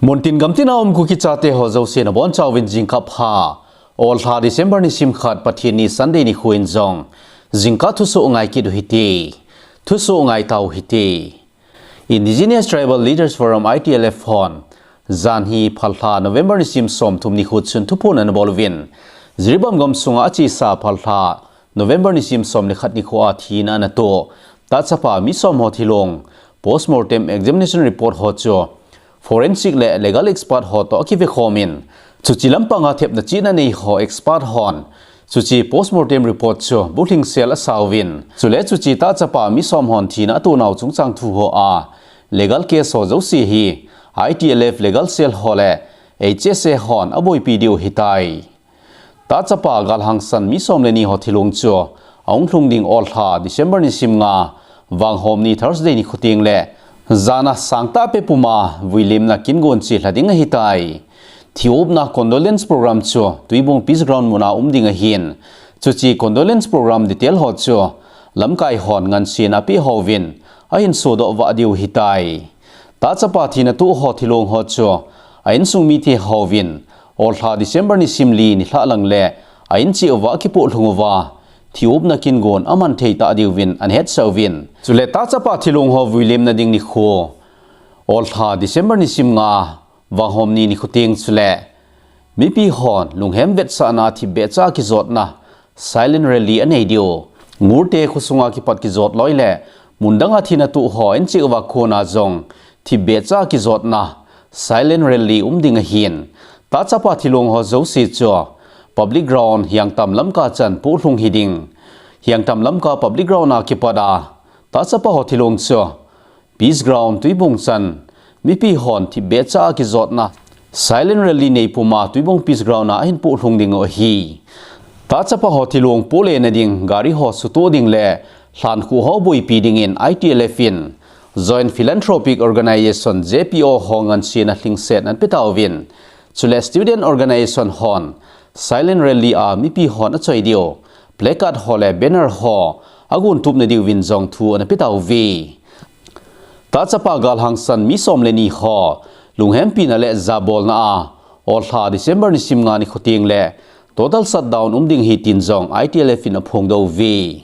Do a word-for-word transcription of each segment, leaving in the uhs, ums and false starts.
Muntin gamtin a um Kuki chate ho jouse nabonchauvin jingkah pha. Olha December nisim khat Pathen ni Sunday nikho in jong jingkah thusoh ngai kit u hite. Thusoh ngai tau hite. Indigenous Tribal Leaders Forum, I T L F hon janhi phalha November nisim somthum nikho chun thuphon anabol uvin, Jiribam gamsunga achesa phalha November nisim som le khat nikho a thina anatoh tahchapa mi som ho thilong postmortem examination report ho chu forensic le legal expert ho toh akivekhom in, chuche lampanga thepna chihna nei ho expert hon chuche postmortem report chu bulhing sel asauvin, chule chuche tahchapa mi som hon thina atohnau chungchang thu ho a legal case ho jouse hi I T L F legal cell ho le H S A hon aboipi diu ahitai. Tahchapa galhangsan mi som le ni ho thilong chu ahung lhung ding olha December nisim nga, vanghom ni Thursday nikho teng le jana sangtah pet puma vuilimna kingon chelha ding ahitai. Thiupna condolence program chu Tuibong Peace Ground muna um ding ahin, chuche condolence program detail ho chu lamkai hon ngansena apeh hovin ahin sodoh vah diu ahitai. Tahchapa thina toh ho thilong ho chu a insung mite hovin, olha December nisim li nilhah lang le a in cheh uva akipoh lhung uva, thiupna kingon aman thei tah diuvin ana hetsah uvin. Chule tahchapa thilong ho vuilimna ding nikho, olha December nisim nga, vanghom ni nikho teng chule mipi hon lunghem vetsahna thipbeh cha kijotna silent rally anei diu. Ngurte khosunga kipat kijot loi le mun danga thina toh ho a in cheh uva kona jong thipbeh cha kijotna silent rally um ding ahin, tahchapa thilong ho jouse chu public ground Hiangtam Lamka chan pohlhung hiding. Hiangtam Lamka public ground a kipat a tahchapa ho thilong chu Peace Ground Tuibong chan mipi hon thipbeh cha kijotna silent rally nei puma Tuibong Peace Ground a ahin pohlhung diu ahi. Tahchapa ho thilong pohlena ding gari ho sutoh ding le lhankhuh ho boipi dingin I T L F in Joint Philanthropic Organization, J P O ho ngansena lhingset ana pe tauvin, chule student organization hon silent rally a mipi hon achoi diu placard ho le banner ho agon tupna diuvin jong thu ana pe tauve. Tahchapa galhangsan mi som le ni ho lunghempina le jabolna a olha December nisim nga nikho teng le total shutdown um ding ahi tin jong I T L F in aphongdoh uve.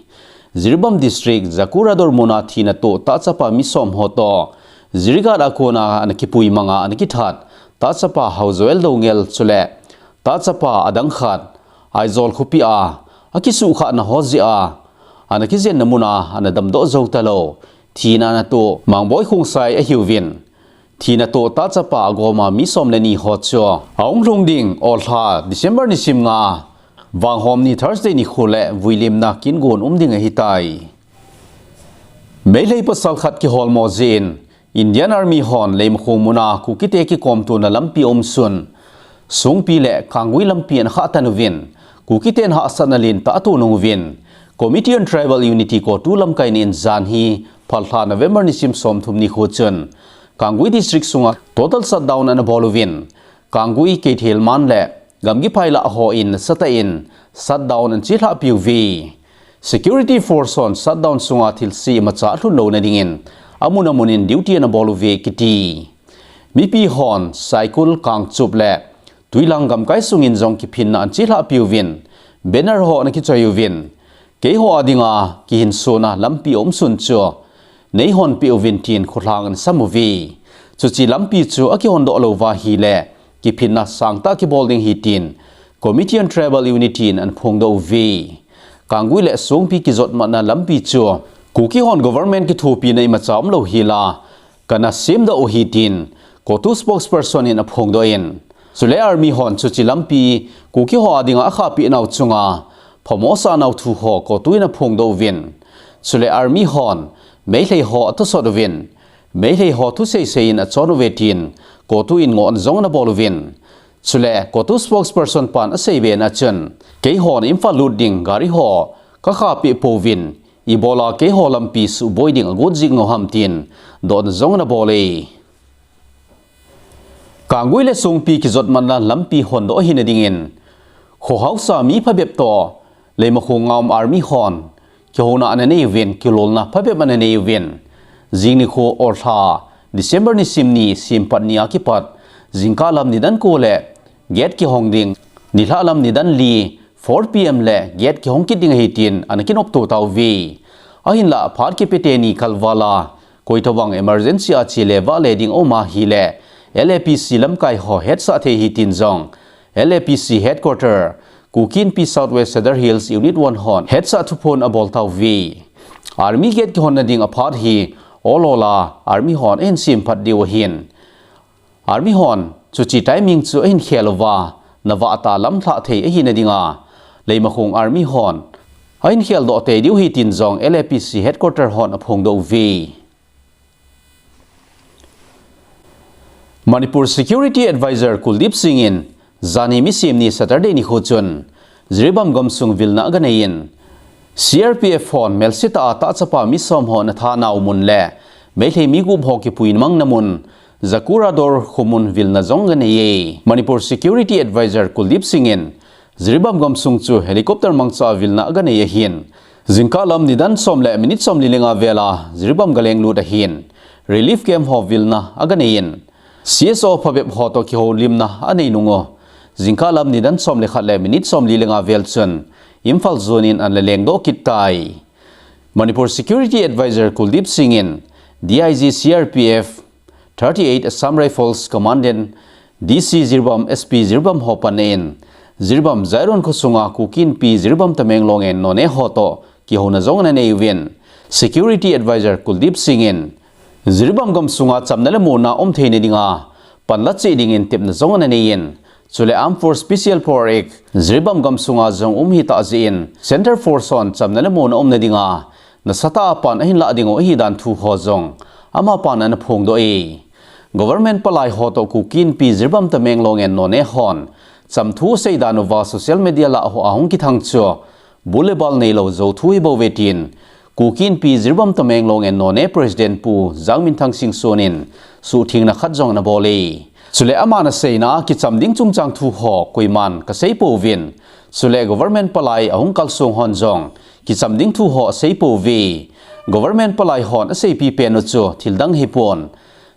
Jiribam District, Jakurador muna thina toh tahchapa mi som ho toh Jirighat a kona ana kipui manga ana kithat tahchapa Haojoel Doungel chule tahchapa adang khat Aizawl khopi a akisuhkhahna ho jeh a ana kijenna muna ana damdoh jou talou thina anatoh Mangboi Khongsai ahiuvin, thina toh tahchapa agoma mi som le ni ho chu ahung lhung ding olha December nisim nga, vanghom ni Thursday nikho le vuilimna kingon um ding ahitai. Meilhei pasal khat kiholmo jeh in Indian Army hon Leimakhong muna Kukite kikomtona lampi umsun Songpi le Kanggui lampi ana khah tan uvin, Kukiten hahsatna lentah ato nung uvin, Committee on Tribal Unity, CoTU lamkaina in janhi phalha November nisim somthum nikho chun Kanggui District sunga total shutdown ana bol uvin, Kanggui, Keithelman le gamgi phai lah hon nasatah in shutdown ana chelhah piuve. Security force hon shutdown sunga thilse imacha alhun louna dingin amun amun in duty ana bol uve kiti. Mipi hon Saikul, Kangchup le Tuilang gamkai sungin jong kiphinna ana chelhah piuvin, banner ho ana kichoi uvin, keiho a dinga kihinsona lampi aumsun chu neihon peh uvin tin kholhang ana sam uve. Chuche lampi chu akihondoh lou uva ahile kiphinna sangtah kibol ding ahi tin Committee on Tribal Unity in ana phongdoh uve. Kanggui le Songpi kijotmatna lampi chu Kuki hon government kithopina imacha umlou hila kana semdoh u ahi tin CoTU spokesperson in aphongdoh in, chule army hon chuche lampi Kuki ho a dinga akhahpeh nau chunga phamo asah nau thu ho CoTU in aphongdoh uvin, chule army hon Meilhei ho atosot uvin, Meilhei ho thu seisei in achon uve tin CoTU in ngohna jong ana bol uvin, chule CoTU spokesperson pan aseibe na chun, keihon Imphal lut ding gari ho kakhahpeh pouvin, ibola keiho lampi suboi ding agot jing u ham tin dohna jong ana bol e. Kanggui le Songpi kijotmatna lampi hondoh ahina dingin, khohaosa mi phabep toh Leimakhong a um army hon kihouna ana nei uvin, kilolna phabep ana nei uvin, jing nikho olha December nisim ni simpat ni a kipat jingkah lam nidan ko le gate kihong ding, nilhah lam nidan li four P M le gate kihong kit ding ahi tin ana kinopto tauve. Ahinlah phat kipete ni kalval a koitobang emergency a che le vah le ding aum ahile L A P C lamkai ho hetsah thei ahi tin jong L A P C headquarter, Kuki Inpi South West Sadar Hills Unit one hon hetsah thuphon abol tauve. Army gate kihonna ding a phat hi ol ol a army hon ahin sem phat diu ahin, army hon chuche timing chu ahin khel uva, navah tah lam lhah thei ahina dinga Leimakhong army hon ahin kheldoh tei diu ahi tin jong L A P C headquarter hon aphongdoh uve. Manipur Security Advisor Kuldeep Singh in janhi misem ni Saturday nikho chun Jiribam gamsung vilna aga nei in, C R P F hon melsetah a tahchapa mi som ho ana thanau mun le Meitei mi gup ho kipuimangna mun Jakurador khomun vilna jong aga nei e. Manipur Security Advisor Kuldeep Singh in Jiribam gamsung chu helicopter mangcha vilna aga nei ahin, jingkah lam nidan som le minute somli le nga vel a Jiribam aga lenglut ahin, relief camp ho vilna aga nei in, C S O phabep ho toh kihoulimna anei nung u, jingkah lam nidan som le khat le minute somli le nga vel chun Imphal zone in ana lengdoh kit tai. Manipur Security Advisor Kuldeep Singh in D I G C R P F, thirty-eight Assam Rifles Commandant, D C Jiribam, S P Jiribam ho panna in Jiribam Jairon khosunga Kuki Inpi Jiribam Tamenglong and Noney ho toh kihouna jong ana nei uvin, Security Advisor Kuldeep Singh in Jiribam gamsunga chamna le muonna um theina dinga panla cheh dingin tepna jong ana nei in, chule Armed Force Special Power Act Jiribam gamsunga jong um hitah jeh in Centre Force hon chamna le muonna umna dinga nasatah a pan ahin lah diu ahi dan thu ho jong amapan ana phongdoh e. Government palai ho toh Kuki Inpi Jiribam Tamenglong and Noney hon chamthu asei dan uva social media lah hoa hung kithang chu bul le bal neilou jou thu ahi bouve tin Kuki Inpi Jiribam Tamenglong and Noney President Pu Jangminthang Singson in suhthengna khat jong ana bol e. Chule aman aseina a kicham ding chungchang thu ho koiman kasei pouvin, chule government palai ahung kalsong hon jong kicham ding thu ho asei pouve. Government palai hon aseipi pen u chu thil dang hipon,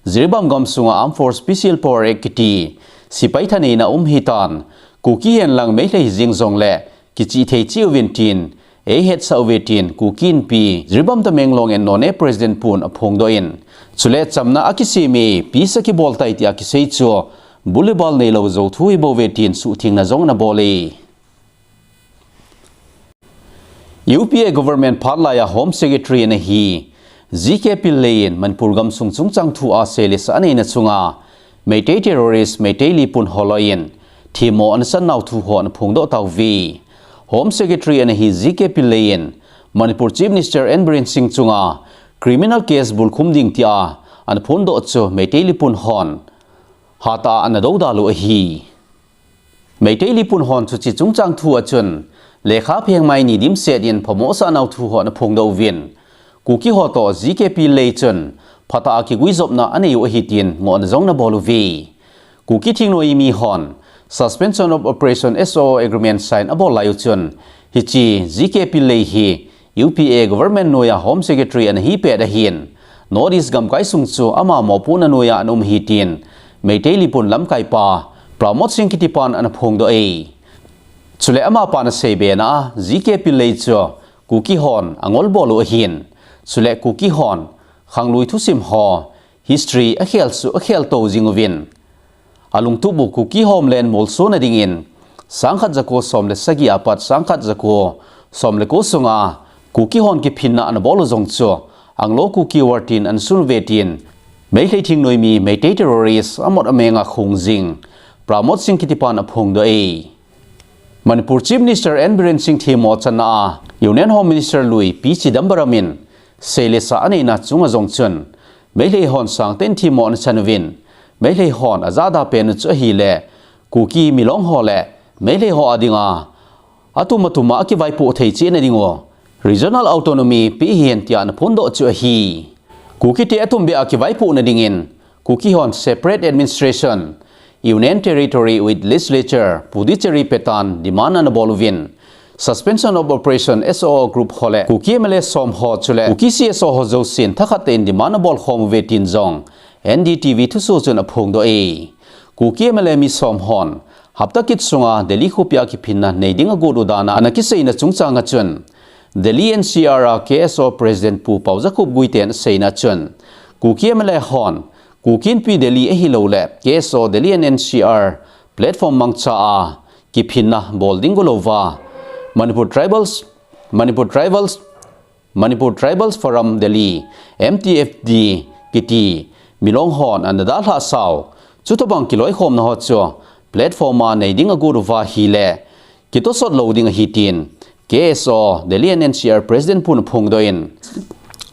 Jiribam gamsunga Armed Force Special Power Act kiti sepai thaneina um hitan, Kuki henlang Meitei hijing jongle kichih thei cheh uvin tin eihetsah uve tin Kuki Inpi Jiribam Tamenglong and Noney President pun aphongdoh in, chule chamna akisem e, peace akibol tai tia kisei chu bul le bal neilou jou thu ahi bouve tin suhthengna jong ana bol e. U P A government phat laiya Home Secretary ana hi G K Pillei in Manipur gamsung chungchang thu a seilesa aneina chunga Meitei terrorist, Meitei lipun holoi in themmo ana chan nau thu ho ana phongdoh tauve. Home Secretary ana hi G K Pillei in Manipur Chief Minister N Biren Singh chunga criminal case bulkhum ding tia ana phondoh chu Meitei lipun hon hatah a ana doudal u ahi. Meitei lipun hon chuche chungchang thu a chun lekha phengmai ni dimset in phamo sah nau thu ho ana phongdoh uvin, Kuki ho toh G K Pillei chun phatah a kiguijopna anei u ahi tin ngohna jong ana bol uve. Kuki thingnoimi hon Suspension of Operation, S O O, agreement sign abol lai u chun hiche G K Pillei hi U P A government noiya Home Secretary ana hi pet ahin, North East gamkai sung chu ama mopohna noiya ana um ahi tin Meitei lipun lamkaipa Pramod Singh kitipan ana phongdoh e. Chule amapan aseibe na a G K Pillei chu Kuki hon angol bol u ahin, chule Kuki hon khanglui thusim ho history akhel chu akhel to jing uvin, alungtup u Kuki homeland molsona dingin sangkhat jako som le sagi apat sangkhat jako som le ko sunga Kuki hon kiphinna ana bol u jong chu Anglo Kuki War tin ana sun uve tin Meitei thingnoimi, Meitei terrorist, amot amenga khongjing Pramod Singh kitipan aphongdoh e. Manipur Chief Minister N Biren Singh themmo achanna a Union Home Minister lui P Chidambaram in seilesa aneina chunga jong chun Meitei hon sangtah in themmo ana chan uvin, Meitei hon ajahda pen u chu ahile Kuki, Milong ho le Meitei ho a dinga atum atum a akivaipoh thei cheh na ding u regional autonomy pe hen tia ana phondoh chu ahi. Kukite atumbeh a kivaipohna dingin Kuki hon separate administration, Union Territory with Legislature, Puducherry petan demand ana bol uvin, Suspension of Operation, S O O group ho le Kuki M L A som ho chule Kuki C S O ho jousen thakhat tah in demand abol khom uve tin jong N D T V thusoh chun aphongdoh e. Kuki M L A mi som hon hapta kit sunga Delhi khopia kiphinna nei ding agot u dan a ana kiseina chungchang a chun, Delhi N C R a K S O President Pu Paojakhup Guite in aseina chun, Kuki M L A hon Kuki Inpi Delhi ahilouleh K S O Delhi and N C R platform mangcha a kiphinna bol ding go louva, Manipur Tribals, Manipur Tribals, Manipur Tribals Forum Delhi, M T F D kiti milong hon ana dalhah sau, chutobang kiloikhomna ho chu platform a nei ding agot uva ahileh kitosot lou ding ahi tin K S O Delhi and N C R President pun aphongdoh in,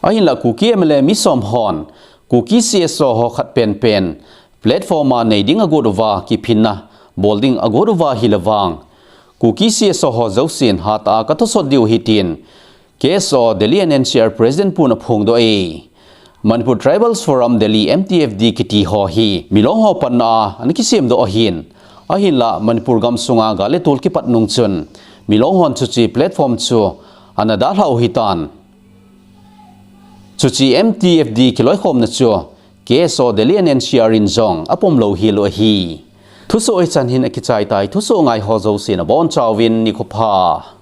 ahinlah Kuki M L A mi som hon Kuki C S O ho khat penpen platform a nei ding agot uva kiphinna bol ding agot uva ahileh vang, Kuki C S O ho jousen hatah a katosot diu ahi tin K S O Delhi and N C R President pun aphongdoh e. Manipur Tribals Forum Delhi, M T F D kiti ho hi milong ho panna a ana kisemdoh ahin, ahinlah Manipur gamsunga gal le tol kipat nung chun milong hon chuche platform chu ana dalhah u ahitan, chuche M T F D kiloikhomna chu K S O Delhi and N C R in jong apom lou hel u ahi. Thusoh hichan hin akichai tai, thusoh ngai ho jousen abonchauvin nikho pha.